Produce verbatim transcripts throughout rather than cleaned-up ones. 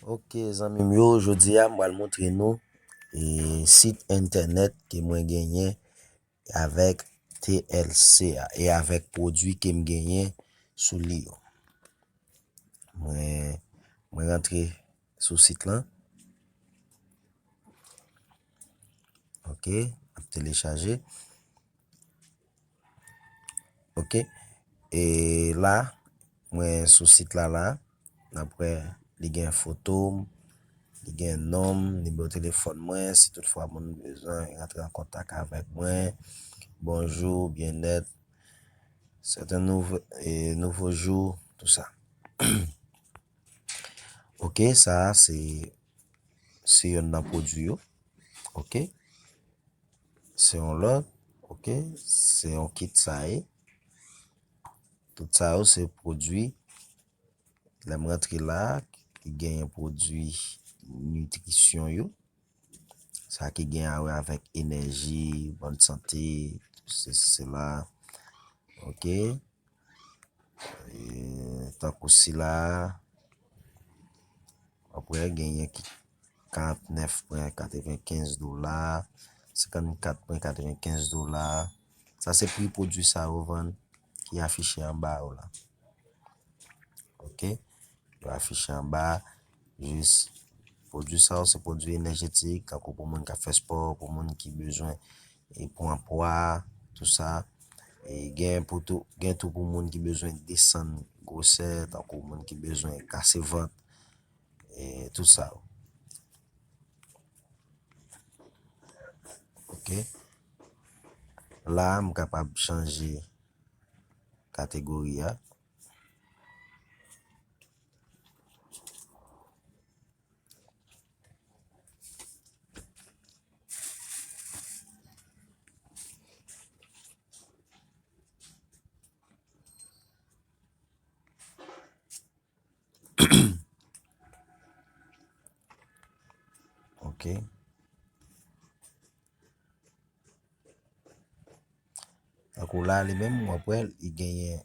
Ok, zanmi m yo, jodi a m pral montre nou e, sit entènèt ke mwen genyen avèk T L C a e avèk pwodui ke m genyen sou li yo. Mwen, mwen rantre sou sit lan. Ok, ap telechaje. Ok. E la, mwen sou sit la la, n ap wè li gen foto m, li gen non m, nimewo telefòn mwen, si toutfwa moun bezwen rantre an kontak avèk mwen. Bonjou, byennèt. C'est un nouveau, e, nouveau jour, tout sa. Ok, sa a se, se youn nan pwodui yo. Ok. Se yon lòt, ok, se yon kit sa ye. Tout sa yo se pwodui. Lè m rantre la, ki genyen pwodui nitrisyon yo. Sa ki gen a wè avèk enèji, bòn sante, sesi, sela. Ok. E, tankou sila, w ap wè genyen ki karannèf pwen katrevenkenz dola, senkannkat pwen katrevenkenz dola. Sa se pri pwodui sa yo vann ki afiche anba yo la. Ok? Yo afiche anba, jis pwodui sa yo se pwodui enèjetik, tankou pou moun k ap fè spò, pou moun ki bezwen e pran pwa, tout sa. E gen pou tou, gen tou pou moun ki bezwen desann gwosè, tankou moun ki bezwen kase vant, e tout sa yo. Ok. La, m kapab chanje kategori a. Ok. Tankou la, li menm, w ap wè, li genyen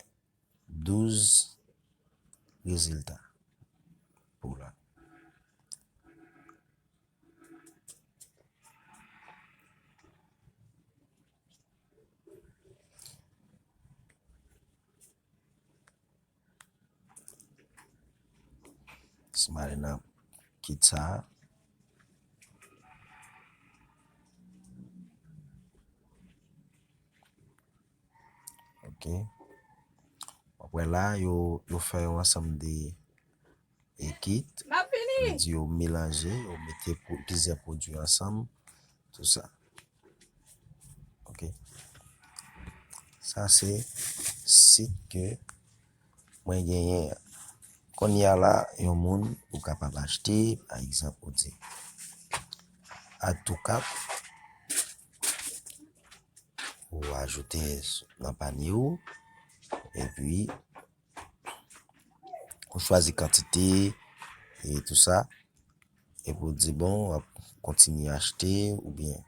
douz rezilta pou la. Si m ale nan kit sa a. Ok. W ap wè la, yo, yo fè yon ansanm de e kit. Vle di yo melanje, yo mete pwo-, plizyè pwodui ansanm, tout sa. Ok. Sa se sit ke mwen genyen an. Kounye a la, yon moun ou kapab achte, pa egzanp, ou di add to cart, ou ajoute nan panye ou, epi ou chwazi kantite e tout sa. Epi ou di, bon, w ap kontinye achte oubyen,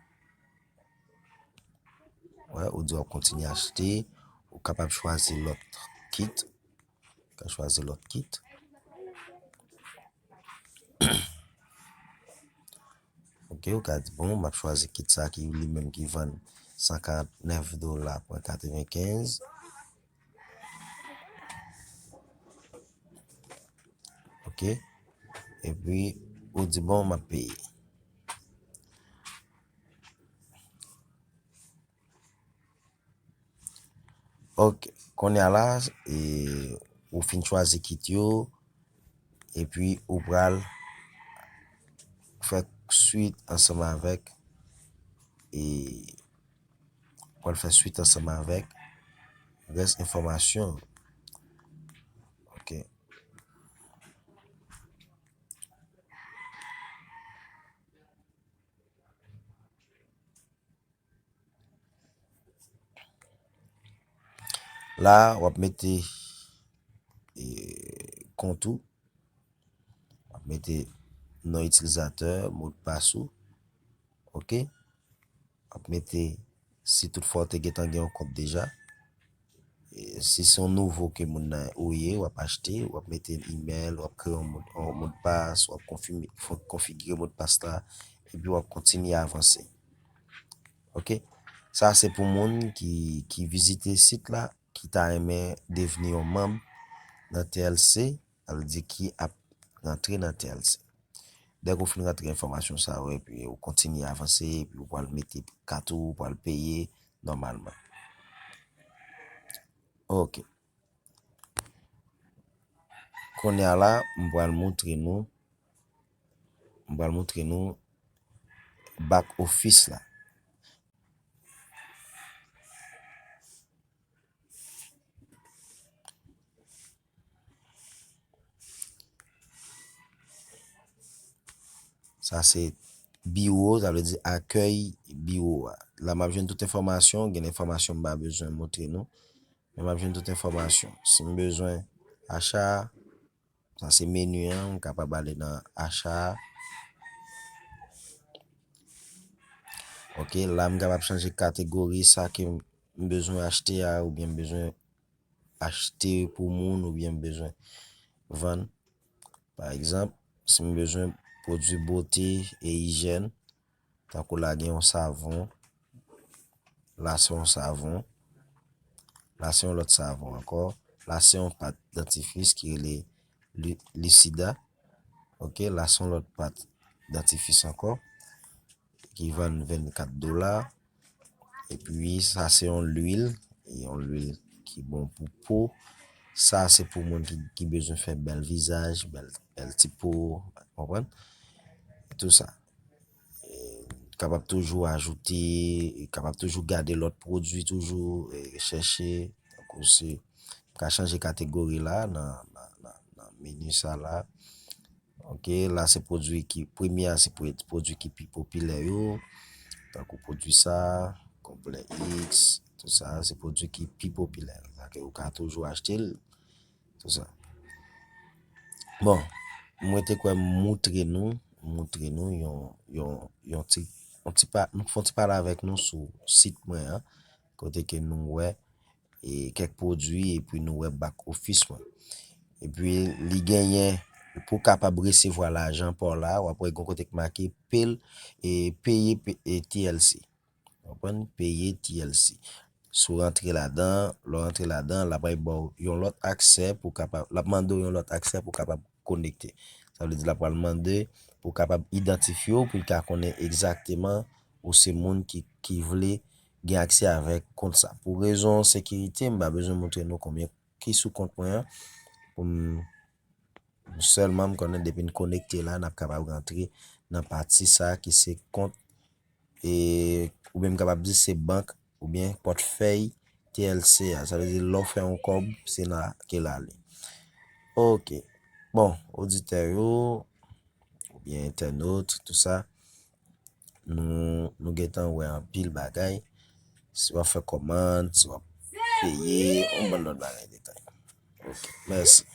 wè, ou di w ap kontinye achte, ou kapab chwazi lòt kit. Ou ka chwazi lòt kit. Ok, ou ka di, bon, m ap chwazi kit sa ki li menm ki vann san karannèf dola pwen katrevenkenz. Ok. Epi, ou di, bon, m ap peye. Ok. Kounye a la, e, ou fin chwazi kit yo, epi ou pral fè swit ansanm avèk, e, pral fè swit ansanm avèk rès enfòmasyon. Ok. La, w ap mete, e, kont ou. W ap mete non itilizatè, modpas ou. Ok. W ap mete, si toutfwa w te gentan gen yon kont deja, e, si se yon nouvo ke moun nan ou ye, w ap achte, w ap mete imèl, w ap kreye yon mo, yon modpas, w ap konfime, fon-, konfigire modpas la, epi w ap kontinye avanse. Ok? Sa se pou moun ki, ki vizite sit la, ki ta renmen devni yon manm nan T L C, sa vle di ki ap rantre nan T L C. Dèk ou fin rantre enfòmasyon sa yo, epi ou kontinye avanse, epi ou pral mete kat ou, ou pral peye nòmalman. Ok. Kounye a la, m pral montre nou, m pral montre nou back office la. Sa se biwo, sa vle di akèy biwo a. La m ap jwenn tout enfòmasyon, gen enfòmasyon m pa bezwen montre nou. Men m ap jwenn tout enfòmasyon. Si m bezwen acha, sa se meni an, m kapab ale nan acha. Ok, la m kapab chanje kategori sa ke m bezwen achte a, oubyen m bezwen achte pou moun, oubyen m bezwen vann. Pa egzanp, si m bezwen pwodui bote e ijyèn, tankou la gen yon savon, la se yon savon, la se yon lòt savon ankò, la se yon pat dantifris ki rele Lu-, Lucida. Ok, la se yon lòt pat dantifris ankò ki vann vennkat dola. Epi sa se yon lwil, yon lwil ki bon pou po. Sa se pou moun ki, ki bezwen fè bèl vizaj, bèl, bèl ti po, konprann? Tou sa. E, kapab toujou ajoute, e kapab toujou gade lòt pwodui toujou, e chèche. Tankou se, m ka chanje kategori la nan, nan, nan, nan meni sa la. Ok, la se pwodui ki, premye a se pwodui ki pi popilè yo, tankou pwodui sa, konplè X, tou sa, se pwodui ki pi popilè. Sa ke ou ka toujou achte l, tou sa. Bon, mwen te kwè moutre nou, moutre nou yon, yon, yon ti, yon ti pa, nou fè yon ti pale avèk nou sou sit mwen an, kote ke nou wè e kèk pwodui, epi nou wè back office mwen. Epi li genyen, pou w kapab resevwa lajan pa w la, w ap wè gon kote k make pay, e peye pe-, e T L C. W konprann? Peye T L C. Si w rantre ladan, lè w rantre ladan, l ap ba w yon lòt aksè pou w kapab, l ap mande w yon lòt aksè pou w kapab konekte. Sa vle di l ap pral mande pou w kapab idantifye w, pou l ka konnen egzakteman ou se moun ki, ki vle gen aksè avèk kont sa. Pou rezon sekirite, m pa bezwen montre nou konbyen ki sou kont mwen an. Pou m, sèlman m konnen depi n konekte la, n ap kapab rantre nan pati sa ki se kont, e, oubyen m kapab di se bank, oubyen pòtfèy T L C a. Sa vle di lè w fè yon kòb, se la ke l ale. Ok. Bon, oditè yo, oubyen entènot, tou sa, nou, nou gentan wè anpil bagay. Si w ap fè kòmand, si w ap peye, yon bann lòt bagay detay. Ok, mèsi.